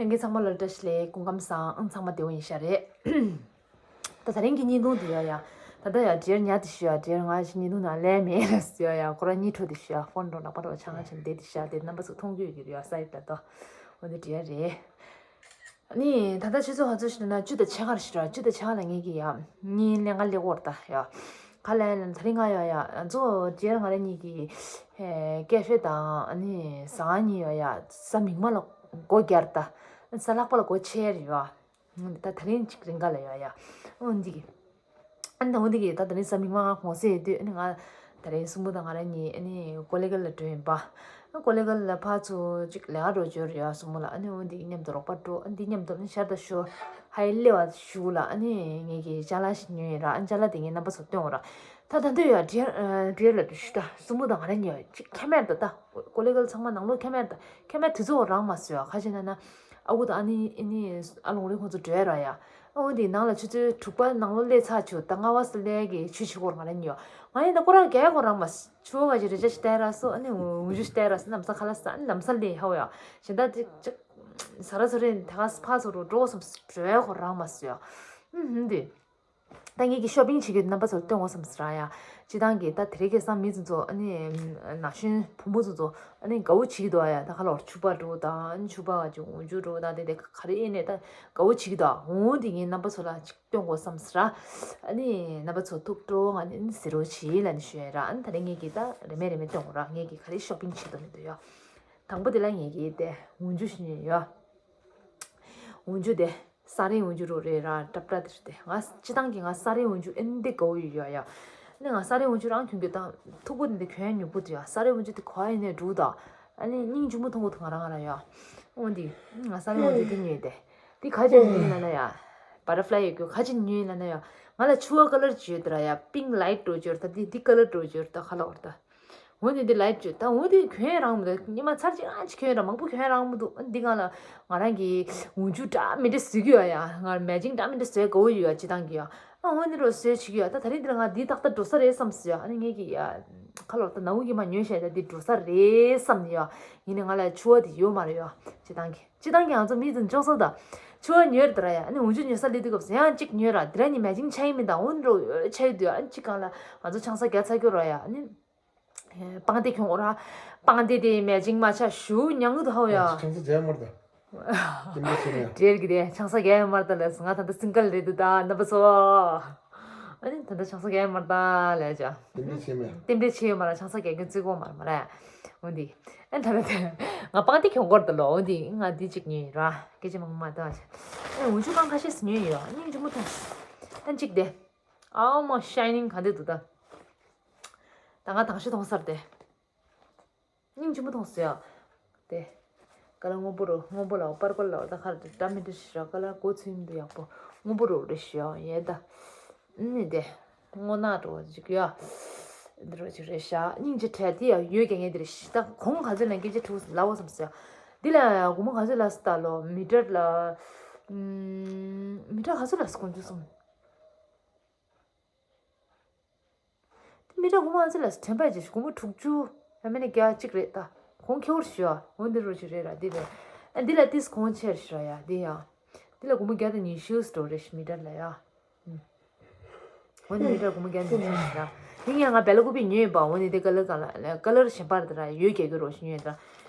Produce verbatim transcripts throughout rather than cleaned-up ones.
ལྷན་རྒྱས་ཚང་མ་ལ་བཀྲ་ཤིས་བདེ་ལེགས། སྐུ་ཁམས་བཟང་། ཨང་ཚང་མ་བདེ་པོ་ཡིན་ཤག་རེད། ད་ད་རིང་གི་བརྙན་ཐུང་དེ་ཡོད་ཡ། ད་ད་ཡ་འདྲེར་ཉལ་དེ་ཞུ་ཡ། འདྲེར་ང་ཞིག་བརྙན་ཐུང་ནང་ལས་མེད་ལ་ཟེར་ཡ། ཁོ་རང་གཉིད་ཁྲོ་དེ་ཞུ་ཡ། ཕོན་འགྲོ་ལག་པ་རོ་ཆང་ང་ཆེན་བསྡད་དེ་ཤག་དེ་རྣམ་པ་ཚོ་མཐོང་རྒྱུ་ཡོད་ཀྱི་རེད་ཡ། སའི་ད་ད་འོ་དེ་འདྲེ་རེད། ནི་ད་ལྟ་ཆུ་ཚོད་ཧ་ཚོད་ཞིག་ན་བཅུ་དང་ཕྱེད་ཀ་རེད་ཤག་ར། བཅུ་དང་ཕྱེད་ཀ་ལ་ངེད་ཀྱི་ཡ་གཉིད་ལས་ང་ལས་འོར་ད་ཡ། ག་ལ་ཡ་ལ་ད་རིང་ང་ཡ་ཡ་ང་ཚོ་འདྲེར་ང་ར་གཉིས་ཀྱི་ཀེ་ཧྥེ་དང་ནི་ཟ་ཁང་གཉིས་ཡ་ཡ་གཟའ་མིག་དམར་ལ་སྒོ་བརྒྱབ་ད། གཟའ་ལྷག་པ་ལ་སྒོ་ཕྱེ་རེད་ཡ། ད་ད་རིང་གཅིག་རིང་ག་ལ་ཡོད་ཡ། འོ་འདི་གི། ཨ་ནི་འོ་འདི་གི་ད་ད་རིང་གཟའ་མིག་དམར་ང་གུང་སེང་དུས་ཨ་ནི་ང་ད་རིང་སྲུ་མོ་དང་ང་ར་གཉིས་ཨ་ནི་ཀོ་ལེ་གལ་ལ་འགྲོ་ཡིན་པ། ཨ་ཀོ་ལེ་གལ་ལ་ཕར་ཚུར་གཅིག་ལས་ཀ་འགྲོ་འབྱོར་ཡོད་སྲུ་མོ་ལ། ཨ་ནི་འོ་འདི་གི་མཉམ་དུ་རོགས་པ་འགྲོ། ཨ་འདི་མཉམ་དུ་ཨ་ནི་ཤར་དང་ཤོར་ཧའི་ལེ་བ་ཞུ་ལ། ཨ་ནི་ངེད་ཀྱི་ཅ་ལག་ཞིག་ཉོས་ཡིན་ར། ཨ་ཅ་ལག་དེ་ངས་རྣམ་པ་ཚོར་སྟོན་འོང་ར། ད་ད་འདོད་ཡོད་འདྲེར་འདྲེར་ལ་འགྲོ་ཞུ་ད། སྲུ་མོ་དང་ང་ར་གཉིས་ཡོད་གཅིག་ཁ་མེར་ད་ད། ཀོ་ལེ་གལ་ཚང་མ་ནང་ལོགས་ཁ་མེར་ད། ཁ་མེར་དུས་ཚོད་རང་མ་སོས་ཡ། ཁ་ཅིག་ན་ན་ཨ་ཁུ་དང་ཨ་ནི་ཨ་ནི་ཨ་ལོང་རིང་ཁོང་ཚོ་འགྲོ་ཡ་ར་ཡ། ཨ་འོ་འདི་ནང་ལ་ཆུ་ཚོད་དྲུག་པ་ནང་ལོགས་སླེབས་ཚར་བྱུང་། ད་ལྔ་པ་སླེབས་ཀྱི་ཆུ་ཆུ་སྐོར་ང་ར་གཉིས་ཡོད། ང་ཡིན་ད་ཁོ་རང་རྒྱ་ཁོ་རང་མ་ཆུ་བ་ག་ཅིག་རེ་ཅག་ཞིག་བལྟས་ར་སོ། ཨ་ནི་འུ་ཆུ་ཞིག་བལྟས་ར་སོ། ལམ་སང་ཁ་ལག་ཟ། ཨ་ནི་ལམ་སང་སླེབས་ཧ་བ་ཡ། གཞན་ད་ཅིག་ཅིག་ཟ་ར་ཟ་རེ་ད་ག་ཕར་ཚུར་འགྲོ་སོང་འགྲོ་ཡ་ཁོ་རང་མ་སོ་ཡ། ཨུ་ཧུམ་འདི། ད་ངེད་ཀྱིས་ཤོ་པིང་བྱེད་ཀྱི་རྣམ་པ་ཚོར་སྟོན་འོང་བསམ་ཟེར་ཡ། སྤྱི་བཏང་གི་ད་དེ་རིང་ཁ་སང་མི་ཚོ་ཚོ་ཨ་ནི་ན་གཞོན་བུ་མོ་ཚོ་ཚོ་ཨ་ནི་དགའ་བོ་བྱེད་ཀྱི་འདུག་ཡ། ད་ཁ་ལོར་ཕྱུ་པ་འགྲོ་དང་ཕྱུ་པ་ག་ཅིག་འུ་ཆུ་འགྲོ་དང་དེ་དེ་ག་རེ་ཡིན་ནས་ད་དགའ་བོ་བྱེད་ཀྱི་འདུག་འོང་དེ་ངས་རྣམ་པ་ཚོ་ལ་ཅིག་སྟོན་དགོས་བསམ་ཟེར། ཨ་ནི་རྣམ་པ་ཚོ་ཐུགས་སྤྲོ་ང་ནི་ཟེར་རོ་བྱེད་ལ་ནི་ཞུ་ཡ་ར། ཨ་ནི་ད་རིང་ངེད་ཀྱིས་ད་རེ་མེད་རེ་མེད་སྟོན་དགོས་ར། ངེད་ཀྱིས་ག་རེ་ཤོ་པིང་བྱེད་དོ་མི་འདུག་ཡ། དང་པོ་དེ་ལ་ངེད་ཀྱིས་དེ་འུ་ཆུ་ཞིག་ཉོས་ཡ། འུ་ཆུ་དེ། ས་རིན་འུ་ཆུ་རུ་རེད་ར། ཏྲབ་ཏྲ་དེ་རེད་དེ། ང་སྤྱི་བཏང་གི་ང་ས་རིན་འུ་ཆུ་ཨེ་འདི་དགའ་བོ་ཡོད་ཡ་ཡ། ནི་ང་ས་རིན་འུ་ཆུ་རང་གྱོན་གྱོན་དང་མཐུག་པོ་དེ་འདི་གྱོན་ཡ་ཉོ་པོ་དེ་ཡ། ས་རིན་འུ་ཆུ་དེ་གོ་ཡ་ནས་འགྲུག་ད། ཨ་ནི་སྙིང་རྗེ་མོ་མཐོང་གོ་ཐུག་ང་རང་ང་རང་ཡ། འོ་འདི། ང་ས་རིན་འུ་ཆུ་དེ་ཉོས་ཏེ། དེ་ག་ཅི་ཉོས་ལ་ན་ཡ། བ་ཊར་ཕ་ལའི་ཡོད་གྱོ་ག་ཅི་ཉོས་ལ་ན་ཡ། ང་ལ་ཕྱུ་པ་ཀ་ལར་ཅིག་ཡོད་དེ་ར་ཡ། པིང་ལའིཊ་འགྲོ་ཅིག་ཡོད་ད། དེ་དེ་ཀ་ལར་འགྲོ་ཅིག་ཡོད་ད་ཁ་ལ་བར་ད། འོ་ནི་འདི་ལའིཊ་བཅོས་ད། འོ་འདི་གྱོན་རང་མི་འདུག་ཉི་མ་ཚར་གཅིག་རང་གཅིག་གྱོན་ར། མང་པོ་གྱོན་རང་མི་འདུག་འདི་སྒང་ལ་ང་རང་གི་འུ་ཆུ་འདྲ་མི་འདྲ་བཟོས་ཀྱི་ཡོད་ཡ། ང་མེ་ཅིང་འདྲ་མི་འདྲ་བཟོས་དགའ་བོ་ཡོད་ཡ་སྤྱི་བཏང་གི་ཡ། ཨ་འོ་ནི་རོ་བཟོས་བྱེད་ཀྱི་ཡོད་ད། ད་རིང་འདི་ལ་ང་འདི་ཏག་ཏག་འགྲོ་ས་རེད་བསམ་སོང་ཡ། ཨ་ནི་ངེད་ཀྱི་ཡ་ཁ་ལོར་ད་ནའུ་གི་མ་ཉོས་བྱས་ད་འདི་འགྲོ་ས་རེད་བསམ་ནི་ཡ། ཡིན་ནི་ང་ལ་ཕྱུ་པ་དེ་ཡོད་མ་རེད་ཡ་སྤྱི་བཏང་གི། སྤྱི་བཏང་གི་ང་ཚོ་མི་ཚོ་འཇོག་ས་ད། ཕྱུ་པ་ཉོས་རེད་ད་ར་ཡ། ཨ་ནི་འུ་ཆུ་ཉོ་ས་སླེབས་དུས་སྐབས་སུ་ཡང་གཅིག་ཉོས་ར། དེ་ར་ནི་མེ་ཅིང་ཆ་ཡི་མི་འདུག་འོ་འདྲ་ཆ་ཡི་འདུག་ཨ་ནི་གཅིག་སྒང་ལ་ང་ཚོ་ཆང་ས་རྒྱག་ཚར་གྱི་ར་ཡ། ཨ་ནི་པང་གདན་གྱོན་གོ་ར། པང་གདན་དེ་མེ་ཅིང་མ་ཆ་ཞུ་ཉང་གི་འདུག་ཧ་ཡ། ཆང་ས་རྒྱག་མར་ད། དེ་འདྲ་བྱས་ནས། འདྲེར་གི་དེ་ཆང་ས་རྒྱག་མར་ད་ལ་ང་ད་ལྟ་སིང་གལ་རེད་འདུག་ད་རྣམ་པ་ཚོ། ཨ་ནི་ད་ལྟ་ཆང་ས་རྒྱག་མར་ད་ལ་ཡ་ཅག་རྟེན་འབྲེལ་བྱས་མེད། རྟེན་འབྲེལ་བྱས་ཡོད་མ་ར། ཆང་ས་རྒྱག་མཁན་བརྩི་གོ་མ་ར་མ་ར། འོ་འདི། ཨ་ད་ལྟ་དེ་ང་པང་གདན་གྱོན་གོ་ར་ད་ལོ། འོ་འདི་ང་འདི་གཅིག་ཉོས་ཡིན་ར། སྐད་ཆ་མང་མ་ད་བ་ཆ། ཨ་འུ་ཆུ་རྐང་ཁ་ཤས་ཉོས་ཡོད། སྙིང་རྗེ་མོ་མཐོང་། ཨ་གཅིག་དེ། ཨའོ་མ་ཤའི་ནིང་ག་འདྲ་འདུག་ད། ད་ང་དང་ཤོས་མཐོང་སར་དེ། སྙིང་རྗེ་མོ་མཐོང་སོང་ཡ། དེ། ཀ་ལ་སྔོན་པོ་རུ་སྔོན་པོ་ལ་པར་པལ་ལ་ད་ཁར་འདྲ་མི་འདྲ་ཞིག་ར། ཀ་ལ་གོ་ཚུལ་མི་འདུག་ཡག་པོ་སྔོན་པོ་རུ་རེ་ཞིག་ཡ་ཡེ་ད། ནི་དེ། སྔོ་ནག་འགྲོ་ཅིག་ཡ། འདི་རུ་ཅིག་རེ་ཞག་སྙིང་རྗེ་བྲལ་དེ་ཡ་ཡོད་ཀྱང་ངས་འདི་རེ་ཞིག་ད་གོང་ག་ཚོད་ལ་སྐད་ཆ་དྲིས་ལབ་བསམ་སོང་ཡ། འདི་ལ་ཡ་སྒོར་མོ་ག་ཚོད་ལ་སི་ད་ལོ་མི་ཊར་ལ། མི་ཊར་ག་ཚོད་ལ་སི་དགོངས་རྒྱུ་སོང་། དེ་མི་ཊར་སྒོར་མོ་ཨ་ཙི་ལ་དྲན་པ་ཅིག་སྒོར་མོ་དྲུག་ཅུ་ཡང་མིན་ན་བརྒྱ་གཅིག་རེད་ད། གོང་ཁེ་བོར་ཞུ་ཨ། འོ་འདི་རུ་ཅིག་རེད་ར་འདི་རེད། ཨ་འདི་ལ་ཏིས་གོང་ཆེར་ཞུ་ཡ་འདི་ཡ། འདི་ལ་སྒོར་མོ་བརྒྱ་དང་ཉི་ཤུ་ཙམ་རེད་ཤི་མི་ཊར་ལ་ཡ། འོ་འདི་མི་ཊར་སྒོར་མོ་བརྒྱ་དང་ཉི་ཤུ་ཞུ་ར། འདི་ངས་ང་བེ་ལ་ཀུ་པི་ཉོས་ཡིན་པ། འོ་འདི་དེ་ཀ་ལར་གང་ལ་ཀ་ལར་གཞན་པར་དེ་ར་ཡོད་རྒྱ་གི་རོ་ཞིག་ཉོས་ད། ས་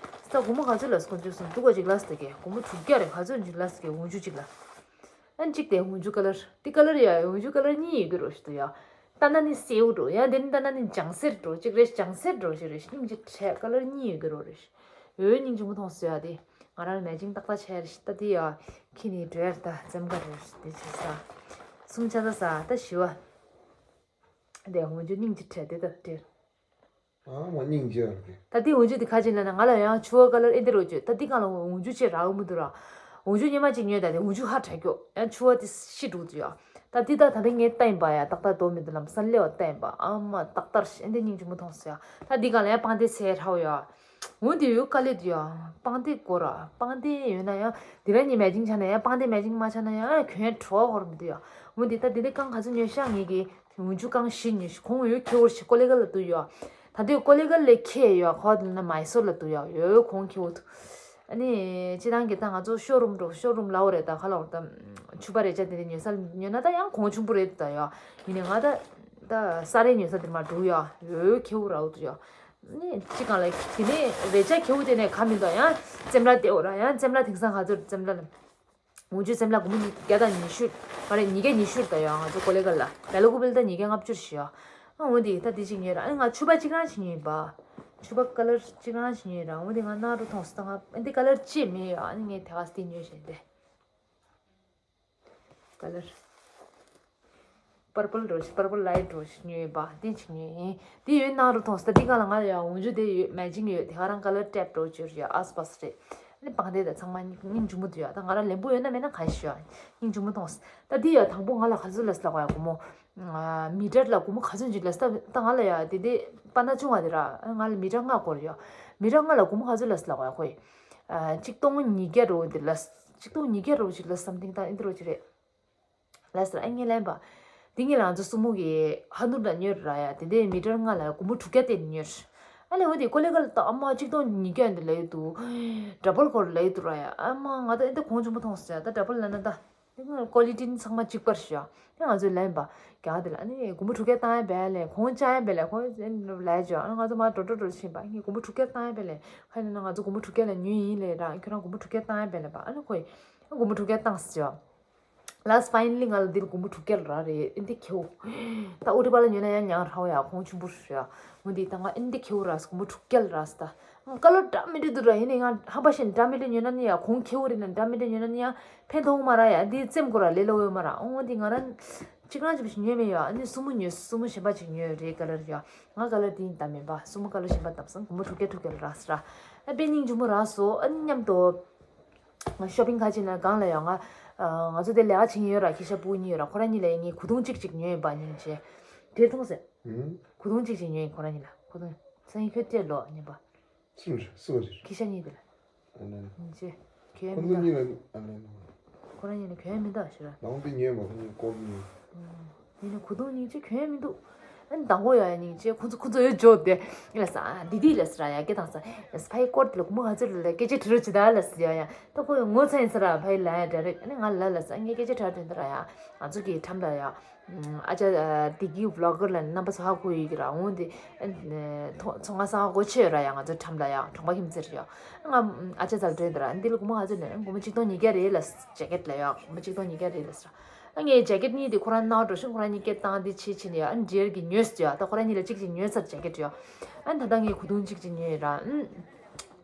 སྒོར་མོ་ག་ཚོད་ལ་སྒོར་ཚོད་སོང་འདུག་ག་ཅིག་ལ་སི་ད་གི་སྒོར་མོ་དྲུག་བརྒྱ་རེད་ག་ཚོད་ཅིག་ལ་སི་གི་འོ་ཆུ་ཅིག་ལ། ཨ་གཅིག་དེ་འོ་ཆུ་ཀ་ལར། དེ་ཀ་ལར་ཡ་འོ་ཆུ་ཀ་ལར་གཉིས་ཡོད་ཀྱི་རོ་ཞིག་འདུག་ཡ། ལྟ་ན་ནི་སེའུ་འགྲོ་ཡ། དེ་ནི་ལྟ་ན་ནི་ལྗང་སེར་འགྲོ་གཅིག་རེད། ལྗང་སེར་འགྲོ་ཞིག་རེད་ཤི། སྙིང་རྗེ་བྲལ། ཀ་ལར་གཉིས་ཡོད་ཀྱི་རོ་རེད་ཤི། འོ་སྙིང་རྗེ་མོ་མཐོང་སོང་ཡ་དེ། ང་རང་ལ་མེ་ཅིང་ཏག་ཏག་ཆགས་རེད་ཤི། ལྟ་དེ་ཡ། ཁྱི་ནི་འགྲོ་ཡར་ལྟ་འཛེམ་ག་རེད་ཤི་དེ་བྱེད་ས། གསུམ་ཆ་ས་ས་ལྟ་ཞི་བ། དེ་འོ་ཆུ་སྙིང་རྗེ་བྲལ་དེ་ལྟ་དེར། ཨ་མ་སྙིང་རྗེ་བ་རེད། ད་དེ་འོ་ཆུ་དེ་ཁ་ཅིག་ལ་ན་ང་ལ་ཡང་ཕྱུ་པ་ཀ་ལར་ཨེ་འདི་རོ་བཅོས། ད་དེ་གང་ལ་འོ་ཆུ་ཆེ་རག་མི་འདུག་ར། འོ་ཆུ་སྙེ་མ་ཅིག་ཉོས་ད་དེ་འོ་ཆུ་ཧ་དྲག་གྱོ། ཡང་ཕྱུ་པ་དེ་ཤི་འགྲོ་འདུག་ཡ། ད་དེ་ད་ད་དེ་ངས་ལྟ་ཡིན་པ་ཡ། ཏག་ཏག་དོ་མི་འདུག་ལམ་སང་སླེབས་པ་ལྟ་ཡིན་པ། ཨ་མ་ཏག་ཏག་ཤི་ཨེ་འདི་སྙིང་རྗེ་མོ་མཐོང་སོང་ཡ། ད་དེ་གང་ལ་ཡང་པང་གདན་ཟེར་ཧྲ་བོ་ཡ། འོ་དེ་ཡོད་དཀའ་ལས་འདུག་ཡ། པང་གདན་དགོས་ར། པང་གདན་ཡོད་ན་ཡང་དེ་ར་ནི་མེ་ཅིང་ཆ་ན་ཡང་པང་གདན་མེ་ཅིང་མ་ཆ་ན་ཡང་གྱོན་གྲོགས་ཧོར་མི་འདུག་ཡ། འོ་དེ་ད་དེ་དེ་རྐང་ག་ཚོད་ཉོས་ཤག་ངེད་ཀྱི། འོ་ཆུ་རྐང་བཞི་ཉོས་ཤག་གོང་འོ་ཁེ་བོར་ཤི་ཀོ་ལེ་གལ་ལ་འདུག་ཡོད། ད་དུང་ཀོ་ལེ་གལ་ལས་ཁེ་ཡོད་ཁོ་དེ་ན་མའི་སོར་ལ་འདུག་ཡོད། འོ་གོང་ཁེ་བོ་འདུག་ཨ་ནི་སྤྱིར་བཏང་གི་ད་ང་ཚོ་ཤོ་རུམ་འགྲོ་ཤོ་རུམ་ལའོ་རེད། ད་ཁ་ལོག་ད་ཕྱུ་པ་རེ་ཆ་དེ་རེ་ཉོས་ས་ཉོས་ན་ད་ཡང་གོང་ཆུང་པོ་རེད་ད་ཡ། ཡིན་ནའི་ང་ད་ད་ས་རེ་ཉོས་ས་དེ་མ་འགྲོ་ཡ། འོ་ཁེའུ་རའུ་ད་ཡ། ནི་ཅི་གང་ལ་དེ་ནས་རེ་ཆ་ཁེའུ་དེ་ནས་ག་མི་འདུག་ཡང་རྩེམ་ལ་དེའོ་ར་ཡང་རྩེམ་ལ་དེང་སང་ག་ཚོད་རྩེམ་ལ་ལ། འོ་ཇུ་རྩེམ་ལ་སྒོར་མོ་བརྒྱ་དང་ཉི་ཤུ། མ་རེད་ཉིས་བརྒྱ་ཉི་ཤུ་རེད་ད་ཡ། ང་ཚོ་ཀོ་ལེ་གལ་ལ་བེ་ལ་ཀུ་བེལ་ད་ཉིས་བརྒྱ་ལྔ་བཅུ་ཞིག་ཡ། ཨ་འོ་དེ་ད་དེ་ཅིག་ཉོས་ར། ཨ་ནི་ང་ཕྱུ་པ་གཅིག་རང་ཞིག་ཉོས་ཡིན་པ། ཕྱུ་པ་ཀ་ལར་གཅིག་རང་ཞིག་ཉོས་ར། འོ་དེ་ང་ནང་རུ་མཐོང་སོང་། ད་ང་ཨ་འདི་ཀ་ལར་ཅི་མེད་ཡ། ཨ་ནི་ངས་དེ་ག་སྟེ་ཉོས་བྱས་ཏེ། ཀ་ལར། པར་པལ་འགྲོ་ཞིག་པར་པལ་ལའིཊ་འགྲོ་ཞིག་ཉོས་པ་དེ་ཅིག་ཉོས་ཡིན། དེ་ཡོད་ནང་རུ་མཐོང་སྟེ་འདི་གང་ལ་ང་ལ་ཡང་འོ་ཇུ་དེ་ཡོད་མེ་ཅིང་ཡོད། དེ་ག་རང་ཀ་ལར་ཊེབ་འགྲོ་བཅོས་ཡོད། ཨ་སི་པ་སི་རེད། ཨ་ནི་པང་དེ་དང་ཚང་མ་སྙིང་རྗེ་མོ་འདུག་ཡ། ད་ང་རང་ལེན་པོ་ཡོད་ན་མེད་ན་ག་ཞིག་ཡ། སྙིང་རྗེ་མོ་མཐོང་སྟེ་ད་འདི་ཡ་དང་པོ་ང་ལ་ག་ཚོད་ལ་སླ་བ་ཡ་སྒོར་མོ། མི་ཊར་ལ་སྒོར་མོ་ག་ཚོད་ཅིག་ལ་སྟབས་ད་ང་ལ་ཡ་དེ་དེ་པ་ན་ཆུང་བ་དེ་ར་ང་ལ་མི་ཊར་ལྔ་སྐོར་ཡོད། མི་ཊར་ལྔ་ལ་སྒོར་མོ་ག་ཚོད་ལ་སླ་བ་ཡ་ཁོས། ཆིག་སྟོང་ཉིས་བརྒྱ་རོ་དེ་ལ་ཆིག་སྟོང་ཉིས་བརྒྱ་རོ་ཅིག་ལ་སམ་ཐིང་ད་ཨིན་དི་རོ་ཅིག་རེད། ལ་སར་ཨ་ངས་ལན་པ། དེ་ངས་ལ་ང་ཚོ་སུ་མོ་གི་ཧ་ནུར་ལ་ཉོས་ར་ཡ། དེ་དེ་མི་ཊར་ལྔ་ལ་སྒོར་མོ་དྲུག་བརྒྱ་སྟེར་ཉོས། ཨ་ལས་འོ་དེ་ཀོ་ལེ་གལ་ད་ཨ་མ་ཆིག་སྟོང་ཉིས་བརྒྱ་འདི་ལ་ཡོད་དུ། ཌ་བལ་སྐོར་ལ་ཡོད་དུ་ར་ཡ། ཨ་མ་ང་ད་ཨེ་འདི་གོང་ཆུང་པོ་མཐོང་སོང་ཡ། ད་ཌ་བལ་ལ་ན་ད། དེ་ཀོ་ལི་ཊི་ནི་ཚང་མ་གཅིག་པར་ཞུ་ཡ། ཡང་ང་ཚོའི་ལན་པ། རྒྱ་གར་དེ་ལ་ཨ་ནི་སྒོར་མོ་དྲུག་བརྒྱ་བཏང་ཡ་བས་ལས་གོང་བཅག་ཡ་བས་ལས་གོང་ལས་ཅོ། ཨ་ང་ཚོ་མ་འགྲོ་འགྲོ་འགྲོ་ཕྱིན་པ་ངས་སྒོར་མོ་དྲུག་བརྒྱ་བཏང་ཡ་བས་ལས་ཁ་ནས་ན་ང་ཚོ་སྒོར་མོ་དྲུག་བརྒྱ་ལ་ཉོས་ཡིན་ལས་ར། ཁྱོད་རང་སྒོར་མོ་དྲུག་བརྒྱ་བཏང་ཡ་བས་ལས་པ། ཨ་ནི་ཁོས་སྒོར་མོ་དྲུག་བརྒྱ་བཏང་ཟེར་ཡ། ལཱས་ཕའི་ནལ་ལི་ང་ལ་འདིར་སྒོར་མོ་དྲུག་བརྒྱ་ལ་རག་རེད། ཨེ་འདི་ཁེའུ། ད་ཨུ་ཏི་པ་ལ་ཉོས་ན་ཡང་ཉག་ར་བ་ཡ་གོང་ཆུང་པོ་རེད་ཡ། འོ་འདི་ད་ང་ཨེ་འདི་ཁེའུ་རག་སྒོར་མོ་དྲུག་བརྒྱ་ལ་རག་སྟ། ཀ་ལོ་འདྲ་མི་འདྲ་འདུག་ར། ཡིན་ནའི་ང་ཧམ་པ་བཤད་ནས་འདྲ་མི་འདྲ་ཉོས་ན་ནི་ཡ་གོང་ཁེའུ་རེད་ན་འདྲ་མི་འདྲ་ཉོས་ན་ནི་ཡ་ཕན་ཐོགས་མ་ར་ཡ། འདི་རྩེམ་སྐོར་ར་ལས་སླ་བོ་ཡོད་མ་ར། འོ་འདི་ང་རང་གཅིག་རང་གཅིག་པ་ཞིག་ཉོས་མེད་ཡ། ཨ་ནི་སུ་མོ་ཉོས་སུ་མོ་གཞན་པ་ཅིག་ཉོས་རེད། ཀ་ལར་ཡ་ང་ཀ་ལར་འདི་ཡིན་ད་མིན་པ། སུ་མོ་ཀ་ལར་གཞན་པ་བཏབ་སོང་། སྒོར་མོ་དྲུག་བརྒྱ་དྲུག་བརྒྱ་ལ་རག་སི་ར། ཨ་དཔེ་སྙིང་རྗེ་མོ་རག་སོ། ཨ་ནི་མཉམ་དུ་ང་ཤོ་པིང་ཁ་ཅིག་ན་གང་ལ་ཡ་ང་ང་ཚོ་དེ་ལས་ཀ་བྱེད་ཉེ་ཡོད་ར། ཁྱི་ཤ་སྤུ་གུ་གཉིས་ཡོད་ར། ཁོ་རང་གཉིས་ལ་ངས་གོས་ཐུང་གཅིག་ཅིག་ཉོས་ཡིན་པ་སྙིང་རྗེ། དེ་མཐོང་སེ། གོས་ཐུང་གཅིག་ཅིག་ཉོས་ཡིན་ཁོ་རང་གཉིས་ལ། གོས་ཐུང་། སང་ཉིན་ཁྱོད་སྤྲད་ལོ་ཉན་པ། སུ་རེད་སུ་རེད། ཁྱི་ཤ་གཉིས་དེ་ལ། ཨ་ལེ། ཡིན་ཅེ། གྱོན་མི་འདུག་ཁོ་ཚོ་གཉིས་ལ་ཨ་ལེ། ཁོ་རང་གཉིས་ལ་གྱོན་མི་འདུག་ཞུ་ར། ནང་པའི་ཉོས་མ་ཁོ་གཉིས་ཀོར་གཉིས། ཡིན་ནའི་གོས་ཐུང་སྙིང་རྗེ་གྱོན་མི་འདུག་ཨ་ནི་དང་པོ་ཡ་སྙིང་རྗེ་ཁོ་ཚོ་ཁོ་ཚོ་ཡོད་འཇོག་དེ། ལ་ས་ཨ་འདི་འདི་ལ་ས་ར་ཡ་སྐད་བཏང་ས། ལ་ས་ཕ་ཡི་ཀོར་དེ་ལ་སྒོར་མོ་ག་ཚོད་ལ་སྐད་ཆ་དྲི་རོགས་བྱེད་ད་ལ་ས་ཡ་ཡ། ད་ཁོ་ངོ་ཚ་ཡིན་ས་ར་ཕ་ཡི་ལ་ཡ་འདྲ་རེད། ཨ་ནི་ང་ལ་ལ་ས་ངས་སྐད་ཆ་དྲ་དྲན་ད་ར་ཡ། ང་ཚོ་གི་ཁྲམ་ལ་ཡ། ཨ་ཅག་དེ་གི་བི་ལོག་གར་ལ་རྣམ་པ་ཚོ་ཧ་གོ་ཡོད་ཀྱི་ར། འོ་དེ་ཚོང་ཁང་སང་སྒོ་ཕྱེ་ཡོད་ར་ཡ། ང་ཚོ་ཁྲམ་ལ་ཡ་གྲོང་པ་ཁྱིམ་མཚེས་རེད་ཡ། ང་ཨ་ཅག་ཚ་ལ་དྲན་ད་ར་འདི་ལ་སྒོར་མོ་ག་ཚོད་ནས་སྒོར་མོ་ཆིག་སྟོང་ཉིས་བརྒྱ་རེད་ལ་ཇེ་ཀེད་ལ་ཡ། སྒོར་མོ་ཆིག་སྟོང་ཉིས་བརྒྱ་རེད་ལ་ས། ཨ་ངས་ཇེ་ཀེད་གཉིས་དེ་ཁོ་རང་ནང་འགྲོ་ཤིང་ཁོ་རང་གཉིས་སྐད་བཏང་དེ་བྱེད་ཕྱིན་ཡ། ཨ་འདྲེར་གི་ཉོས་ཡ། ད་ཁོ་རང་གཉིས་ལ་གཅིག་ཅིག་ཉོས་ཚར་ཇེ་ཀེད་ཡ། ཨ་ད་ལྟ་ངས་གོས་ཐུང་གཅིག་ཅིག་ཉོས་ཡ་ར། ཨ་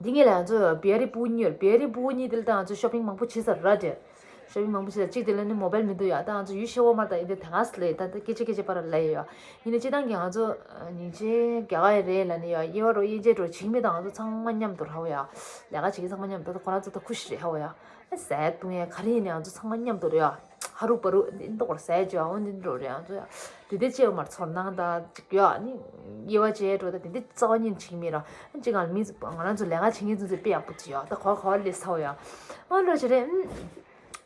འདི་ངས་ལ་ང་ཚོ་བི་ཡ་རི་སྤུ་གུ་གཉིས་ཡོད། བི་ཡ་རི་སྤུ་གུ་གཉིས་དེ་ལ་ད་ང་ཚོ་ཤོ་པིང་མང་པོ་བྱས་ཚར་ར་འདྲེ། ཤོ་པིང་མང་པོ་བྱས་ཚར། གཅིག་དེ་ལ་ནི་མོ་བལ་མི་འདུག་ཡ། ད་ང་ཚོ་ཡུལ་ཤེས་འོ་མ་ད་ཡིན་དེ་ད་ང་སི་ལེ་ད་ད་སྐད་ཆ་སྐད་ཆ་པར་ལ་ཡ་ཡ། ཡིན་ནའི་སྤྱི་བཏང་གི་ང་ཚོ་ཉིན་ཅིག་རྒྱ་གར་ཡ་རེད་ལ་ནི་ཡ་དབྱེ་བ་རོ་དབྱེ་འབྱེད་རོ་བྱེད་མི་ད་ང་ཚོ་ཚང་མ་མཉམ་དུ་ར་བ་ཡ། ལས་ཀ་བྱེད་ཀྱི་ཚང་མ་མཉམ་དུ། ད་ཁོ་རང་ཚོ་ད་ཁུ་ཤི་རེད་ཧ་བ་ཡ། ཟས་བཏུང་ཡ་ག་རེ་ཡིན་ནའང་ང་ཚོ་ཚང་མ་མཉམ་དུ་རེད་ཡ། ཧ་རུ་པ་རུ་འདི་འདོག་པར་ཟས་བཅོས་འོ་འདི་འགྲོ་རེད་ང་ཚོ་ཡ། དེ་འདྲ་བྱས་ཡོད་མ་རེད། ཚོར་སྣང་དང་ཅིག་ཡོད་ཨ་ནི། དབྱེ་བ་འབྱེད་འགྲོ་ད་དེ་འདྲ་རྩ་བ་ཉིད་བྱེད་ཀྱི་མེད་ར། ཨ་ཅིག་ང་ལ་མི་ང་རང་ཚོ་ལས་ཀ་བྱེད་མཁན་ཚོ་ཚོས་དཔེ་ཡག་པོ་བྱེད་ཡོད། ད་གོ་གོ་ལས་ཚ་བ་ཡ། འོ་འགྲོ་བྱེད་རེད།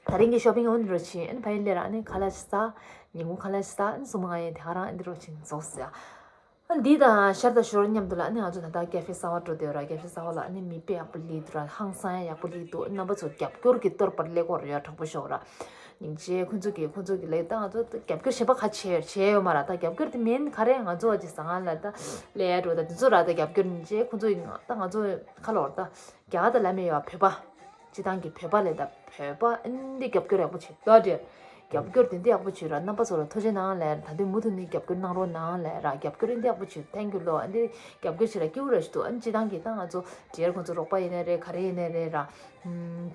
ཨ་ད་རིང་གི་ཤོ་པིང་འོ་འདི་འགྲོ་ཕྱིན། ཨ་ནི་ཕ་ཡུལ་ལས་ར་ཨ་ནི་ཁ་ལག་ཞིག་ཟ། ཉིན་གུང་ཁ་ལག་ཞིག་ཟ། ཨ་ནི་སུ་མོ་ང་ཡི་དེ་ག་རང་ཨ་འདི་འགྲོ་ཕྱིན་རྫོགས་ཟེར་ཡ། འདི་དང་ཤར་དང་ཞོར་མཉམ་དུ་ལ་ཨ་ནི་ང་ཚོ་ད་ལྟ་ཀེ་ཧྥེ་གསར་པ་འགྲོ་བསྡད་ཡོད་ར། ཀེ་ཧྥེ་གསར་པ་ལ་ཨ་ནི་མི་དཔེ་ཡག་པོ་སླེབས་འདུག་ར། ཧང་སང་ཡག་པོ་སླེབས་འདུག་རྣམ་པ་ཚོ་རྒྱབ་སྐྱོར་གྱི་གཏོར་པ་སླེབས་ཀྱི་ཡོད་རེད་ཡ། དྲང་པོ་ཤོད་ར། སྙིང་རྗེ། ཁོ་ཚོ་གིས་ཁོ་ཚོ་གི་ལས་ད་ང་ཚོ་རྒྱབ་སྐྱོར་གཞན་པ་ག་བྱས་བྱས་ཡོད་མ་ར། ད་རྒྱབ་སྐྱོར་དེ་མིན་ག་རེ་ང་ཚོ་ཅིག་ཟ་ཁང་ལ་ད་སླེབས་ཡ་འགྲོ་ད་དེ་ཚོ་ར། ད་རྒྱབ་སྐྱོར་སྙིང་རྗེ། ཁོ་ཚོ་ཡིན་ད་ང་ཚོ་ཁ་ལོར་ད་རྒྱ་གར་ད་ལ་མེད་ཡ་བོད་པ། སྤྱི་བཏང་གི་བོད་པ་ལས་ད་བོད་པ་ཨིན་དེ་རྒྱབ་སྐྱོར་ཡག་པོ་བྱེད་ལོ་དེ། རྒྱབ་སྐྱོར་དེ་འདྲ་ཡག་པོ་བྱེད་ར། རྣམ་པ་ཚོ་ལ་ཐུགས་རྗེ་གནང་ལེ། ད་དུང་མུ་མཐུད་ནས་རྒྱབ་སྐྱོར་གནང་རོགས་གནང་ལེ་ར། རྒྱབ་སྐྱོར་ཨིན་དེ་ཡག་པོ་བྱེད། ཐེང་ཀིའུ་ལོ། ཨིན་དེ་རྒྱབ་སྐྱོར་བྱེད་ར་སྐྱིད་པོ་ར་ཞིག་འདུག་ཨིན་སྤྱི་བཏང་གི་ད་ང་ཚོ་འབྲེལ་ཁོང་ཚོ་རོགས་པ་ཡིན་ནའི་རེད་ག་རེ་ཡིན་ནའི་རེད་ར།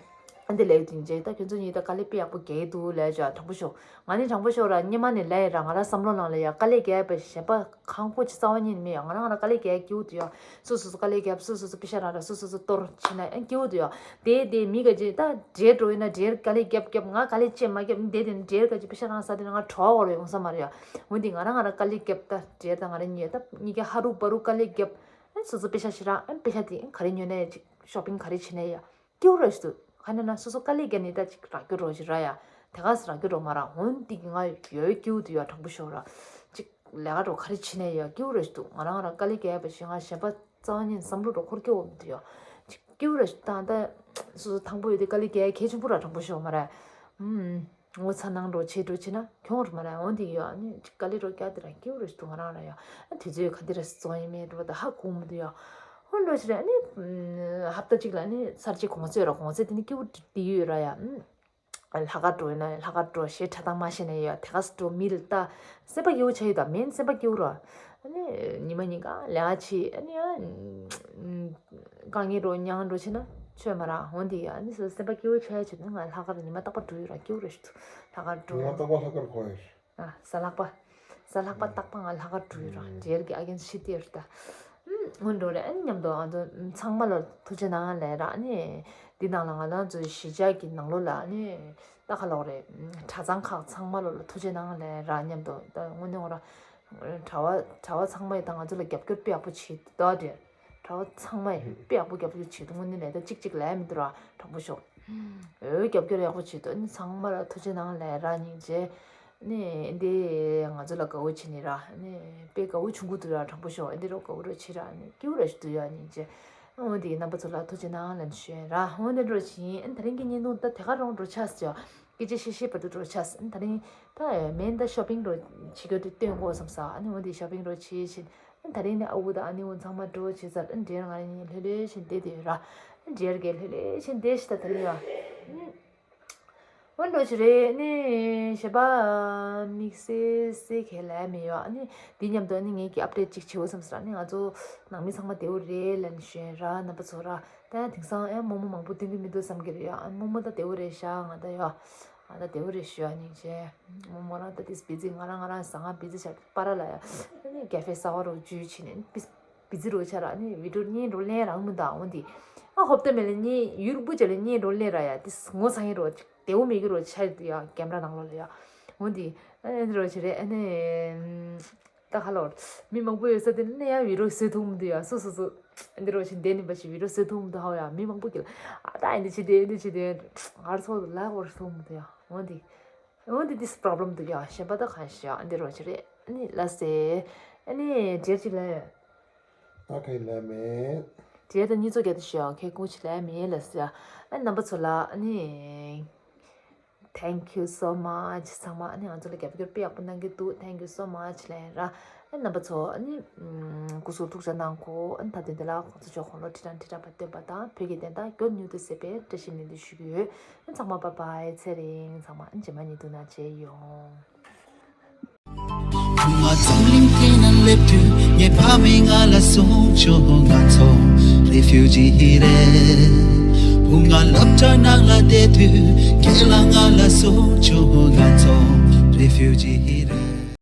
ཨིན་དེ་ལས་དེ་འཇེ་ད་ཁྱོད་ཚོ་གཉིས་ད་དཀའ་ལས་དཔེ་ཡག་པོ་རྒྱག་གི་འདུག་ལས་ཅོ་དྲང་པོ་ཤོད། ང་ནི་དྲང་པོ་ཤོད་ར་སྔོན་མ་ནས་ལས་ར་ང་ར་བསམ་བློ་ནང་ལ་ཡ་དཀའ་ལས་རྒྱག་པ་གཞན་པ་གང་ཁོ་ཅི་རྩ་བ་ཉིད་མེད་ཡ། ང་རང་ང་རང་དཀའ་ལས་རྒྱག་སྐྱིད་པོ་འདུག་ཡ། སོ་སོ་སོ་དཀའ་ལས་རྒྱབ། སོ་སོ་སོ་པེ་ཤ་རག་ར། སོ་སོ་སོ་གཏོར་བྱེད་ན་ཡང་སྐྱིད་པོ་འདུག་ཡ། དེ་དེ་མི་ག་ཅི་ད་འབྲེལ་འགྲོ་ཡིན་ན་འབྲེལ་དཀའ་ལས་རྒྱབ་རྒྱབ་ང་དཀའ་ལས་ཅི་མ་རྒྱབ་དེ་དེ་འབྲེལ་ག་ཅི་པེ་ཤ་རང་ས་དེ་ན་ང་གྲོགས་འོར་ཡོང་ས་མ་རེད་ཡ། འོན་ཏེ་ང་རང་ང་རང་དཀའ་ལས་རྒྱབ་ད་འབྲེལ་ད་ང་རང་ཉེ་ད་གཉིས་ཀ་ཧ་རུ་པ་རུ་དཀའ་ལས་རྒྱབ། ཨ་སོ་སོ་པེ་ཤ་ཞིག་རག་ཨ་པེ་ཤ་དེ་ག་རེ་ཉོས་ན་ཡ་ཅིག་ཤོ་པིང་ག་རེ་བྱེད་ན་ཡ། སྐྱིད་པོ་ར་ཞིག་འདུག་ཁ་ན་ན་སོ་སོ་དཀའ་ལས་རྒྱག་ནས་ད་ཅིག་རག་རྒྱུ་འགྲོ་ཞིག་ར་ཡ། དེ་ག་སེ་རག་རྒྱུ་འགྲོ་མ་ར། འོན་ཏེ་ང་ཡོད་སྐྱིད་པོ་འདུག་ཡ། དྲང་པོ་ཤོད་ར། ཅིག་ལས་ཀ་འགྲོ་ག་རེ་བྱེད་ནས་ཡ་སྐྱིད་པོ་ར་ཞིག་འདུག་ང་རང་ར་དཀའ་ལས་རྒྱག་པ་ཞིག་ང་གཞན་པ་རྩ་བ་ཉིད་བསམ་བློ་འགྲོ་འཁོར་སྐྱིད་པོ་མི་འདུག་ཡ། ཅིག་ སྐྱིད་པོ་ར་ཞིག་དང་ད་སོ་སོ་དང་པོ་ཡོད་དེ་དཀའ་ལས་རྒྱག་གལ་ཆེན་པོ་ར་དྲང་པོ་ཤོད་མ་ར། ཨུམ། ངོ་ཚ་ནང་འགྲོ་ཆེ་འགྲོ་ཆེ་ན་གྱོང་ར་མ་ར་འོན་དེ་ཡོད་ཨ་ནི་དཀའ་ལས་རོ་རྒྱག་དེ་ར་སྐྱིད་པོ་ར་ཞིག་ཏུ་ང་རང་ར་ཡོད་ཨ་དུས་ཚོད་ག་དེ་ར་སོང་ཡིན་མེད་འགྲོ་ད་ཧ་གོ་མི་འདུག་ཡོད། འོན་འགྲོ་ཞིག་ར་ཨ་ནི་ཧབ་ཏ་གཅིག་ལ་ཨ་ནི་ཚར་གཅིག་གོང་ཚོད་ར་གོང་ཚོད་དེ་ནི་སྐྱིད་པོ་དེ་ཡོད་ར་ཡ། ཨུམ། ལྷག་དཀར་འགྲོ་ཡིན་ན་ལྷག་དཀར་འགྲོ་ཞེས་ཁྲ་དང་མ་ཤེས་ན་ཡོད་དེ་ག་སི་འགྲོ་མི་ལ་ལྟ། སེམས་པ་སྐྱིད་པོ་ཆགས་ཡོད་ད་མིན་སེམས་པ་སྐྱིད་པོ་ར། ཨ་ནི་ཉི་མ་གཉིས་ཀ་ལས་ཀ་བྱེད་ཨ་ནི་ཨ། དཀའ་ངལ་འགྲོ་མྱངས་འགྲོ་བྱེད་ན་ཆོས་མ་ར་འོན་དེ་ཡ་ཨ་ནི་སེམས་པ་སྐྱིད་པོ་ཆགས་ཡ་བྱེད་ན་ང་ལྷག་དཀར་ཉི་མ་རྟག་པར་འགྲོ་ཡོད་ར་སྐྱིད་པོ་རེད་ཞུ། ལྷག་དཀར་འགྲོ། ང་རྟག་པར་ལྷག་དཀར་གོ་ཡོད། ཨ། གཟའ་ལྷག་པ། གཟའ་ལྷག་པ་རྟག་པ་ང་ལྷག་དཀར་འགྲོ་ཡོད་ར་འབྲེལ་གྱི་ཨ་རྒན་ཤི་དེ་ར་ད། ཨུམ། སྔོན་འགྲོ་རེད་ཨ་ནི་མཉམ་དུ་ང་ཚོ་ཚང་མ་ལ་ཐུགས་རྗེ་གནང་ལས་ར་ཨ་ནི། འདི་ནང་ལ་ང་རང་ཚོའི་གཞིས་ཆགས་ཀྱི་ནང་ལོགས་ལ་ཨ་ནི། ད་ག་ལོག་རེད། གྲྭ་ཚང་ཁག་ཚང་མ་ལོ་ལ་ཐུགས་རྗེ་གནང་ལས་ར་མཉམ་དུ་ད་དངོས་གནས་ང་རང་། གྲྭ་བ་གྲྭ་བ་ཚང་མ་ཡི་ད་ང་ཚོ་ལ་རྒྱབ་སྐྱོར་དཔེ་ཡག་པོ་བྱེད་ད་དེ། གྲྭ་བ་ཚང་མ་ཡི་དཔེ་ཡག་པོ་རྒྱབ་སྐྱོར་བྱེད་དུས་དངོས་གནས་ལས་ད་གཅིག་གཅིག་ལས་མི་འདུག་ར་དྲང་པོ་ཤོད། འོ་རྒྱབ་སྐྱོར་ཡག་པོ་བྱེད་དུས་ཨ་ནི་ཚང་མ་ལ་ཐུགས་རྗེ་གནང་ལས་ར་སྙིང་རྗེ། ཨ་ནི་འདི་ང་ཚོ་ལ་དགའ་བོ་བྱེད་ནི་ར་ཨ་ནི་དཔེ་དགའ་བོ་བྱུང་གི་འདུག་ར་དྲང་པོ་ཤོད་ཨ་འདི་རོ་དགའ་བོ་རོ་བྱེད་ར་ཨ་ནི་སྐྱིད་པོ་ར་ཞིག་འདུག་ཡ་སྙིང་རྗེ། འོ་འདི་རྣམ་པ་ཚོ་ལ་ཐུགས་རྗེ་གནང་ལན་ཞུ་ཡ་ར་འོ་འདི་འགྲོ་བཞིན་ཨ་ནི་ད་རིང་གི་བརྙན་ཐུང་ད་དེ་ག་རང་འགྲོ་ཆགས་སོ། སྐད་ཆ་བཤད་བཤད་བར་དུ་འགྲོ་ཆགས་ཨ་ནི་ད་རིང་། ད་མེན་ད་ཤོ་པིང་རོ་བྱེད་རྒྱུ་དེ་སྟོན་དགོས་བསམ་ས་ཨ་ནི་འོ་དེ་ཤོ་པིང་རོ་བྱེད་བཞིན་ཨ་ནི་ད་རིང་ནི་ཨ་ཁུ་དང་ཨ་ནེ་འོ་ཚང་མ་འགྲོ་བྱེད་ཚར་ཨ་ནི་འདྲེར་ང་རང་གཉིས་ལྷོད་ལྷོད་བཞིན་བསྡད་དེ་ཡོད་ར་ཨ་ནི་འདྲེར་གས་ལྷོད་ལྷོད་བཞིན་བསྡད་ཤི་ད་ད་རིང་ཡ་ཨ་འོ་འགྲོ་ཞིག་རེད་ཨ་ནི་ཞེ་པ་དམིགས་བསལ་སེ་གས་ལས་མེད་ཡོད་ཨ་ནི་དེ་མཉམ་དུ་ཨ་ནི་ངེད་ཀྱི་ཨབ་ཌེཊ་ཅིག་བྱེད་འོ་བསམ་ས་ཨ་ནི་ང་ཚོ་ནང་མི་ཚང་མ་བདེ་བོ་རེད་ལན་ཞུ་ཡ་ར་རྣམ་པ་ཚོ་ར། ད་དེང་སང་ཨེ་རྨོ་མོ་མང་པོ་སྟོན་གི་མི་འདུག་བསམ་གི་རེད་ཡ། ཨ་རྨོ་མོ་ད་བདེ་བོ་རེད་ཤག་ང་ད་ཡ། ཨ་ད་བདེ་བོ་རེད་ཤག་ཡ་སྙིང་རྗེ། རྨོ་མོ་རང་ད་དེ་བི་ཛི་ང་རང་ང་རང་ཟ་ང་བི་ཛི་ཆགས་པ་ར་ལ་ཡ། ཨ་ནི་ཀ་ཧྥེ་གསར་པ་རོ་འཇུས་ཕྱིན་ནས་བི་བི་ཛི་རོ་ཆགས་ར་ཨ་ནི་བི་ཌིའོ་བརྙན་རོ་ལེན་རང་མི་འདུག་འོ་འདི། ཨ་ཧོབ་ཏེ་མེད་ལ་བརྙན་ཡུལ་བུ་ཅེ་ལ་བརྙན་རོ་ལེན་ར་ཡ་དེ་ངོ་ཚ་ཡིན་རོ་བདེ་བོ་མེད་གི་རོ་ཆགས་ཡོད་ཡ་ཀེམ་ར་ནང་ལོགས་ལ་ཡ། འོ་འདི། ཨ་ནི་རོ་ཆེ་རེད་ཨ་ནི། ད་ཧ་ལོ། མི་མང་པོ་ཡོད་ས་དེ་ནས་ཡང་བི་ཌིའོ་བཟོས་ཐུབ་མི་འདུག་ཡ། སོ་སོ་སོ། འདི་རོ་ཞིག་འདས་ནི་པ་ཞིག་བི་ཌིའོ་བཟོས་ཐུབ་མི་འདུག་ཧ་ཡ། མི་མང་པོ་གིས་ཨ་ད་འདི་བྱེད་དེ་འདི་བྱེད་དེ། ང་རང་ཚོ་ལ་བོར་ཐུབ་མི་འདུག་ཡ། འོ་འདི། འོ་འདི་this problem འདུག་ཡ། གཞན་པ་ད་གང་ཤེས་ཡ། འདི་རོ་ཞིག་རེད། ཨ་ནི་ལ་སེ། ཨ་ནི་འདྲེར་ཅིག་ལ་ཡ། ད་ག་ཡི་ལ་མེད། འདྲེར་ད་གཉིས་ཚོ་རྒྱ་དུ་ཞུ་ཡ། ཁེ་ཀུ་ཅི་ལ་ཡ་མེད་ལ་སེ་ཡ། ཨ་ནི་རྣམ་པ་ཚོ་ལ་ཨ་ནི། Thank you so much ཚང་མ་ཨ་ནི་ང་ཚོ་ལ་རྒྱབ་སྐྱོར་དཔེ་ཡག་པོ་གནང་གི་འདུག Thank you so much ལན་ར། ཨ་རྣམ་པ་ཚོ་ཨ་ནི་སྐུ་གཟུགས་ཐུགས་ཅག་གནང་གོ་ཨ་ནི་ད་དོན་དེ་ལ་ཁོང་ཚོ་ཆོ་ཁོང་ལོ་ཁྲི་ཕྲག་ཁྲི་ཕྲག་པ་སྟོན་པ་དང་བོད་ཀྱི་བདེན་མཐའ་མགྱོགས་མྱུར་དུ་སེལ་བའི་བཀྲ་ཤིས་སྨོན་འདུན་ཞུ་གི་ཡོད། ཨ་ཚང་མ་bye bye ཚེ་རིང་ཚང་མ་ཨ་ནི་རྗེས་མ་ཉིན་ཐོག་ན་མཇལ་ཡོང་། བུ་ང་འཛམ་གླིང་འདི་ན་སླེབས་དུས་ངའི་ཕ་མས་ང་ལ་གསུངས་བྱུང་། ང་ཚོ་རེ་ཕིའུ་ཇི་རེད། བུ་ང་སློབ་གྲྭ་ནང་ལ་བསྡད་དུས་ཁྱེད་ལ་ང་ལ་གསུངས་བྱུང་། ང་ཚོ་རེ་ཕིའུ་ཇི་རེད།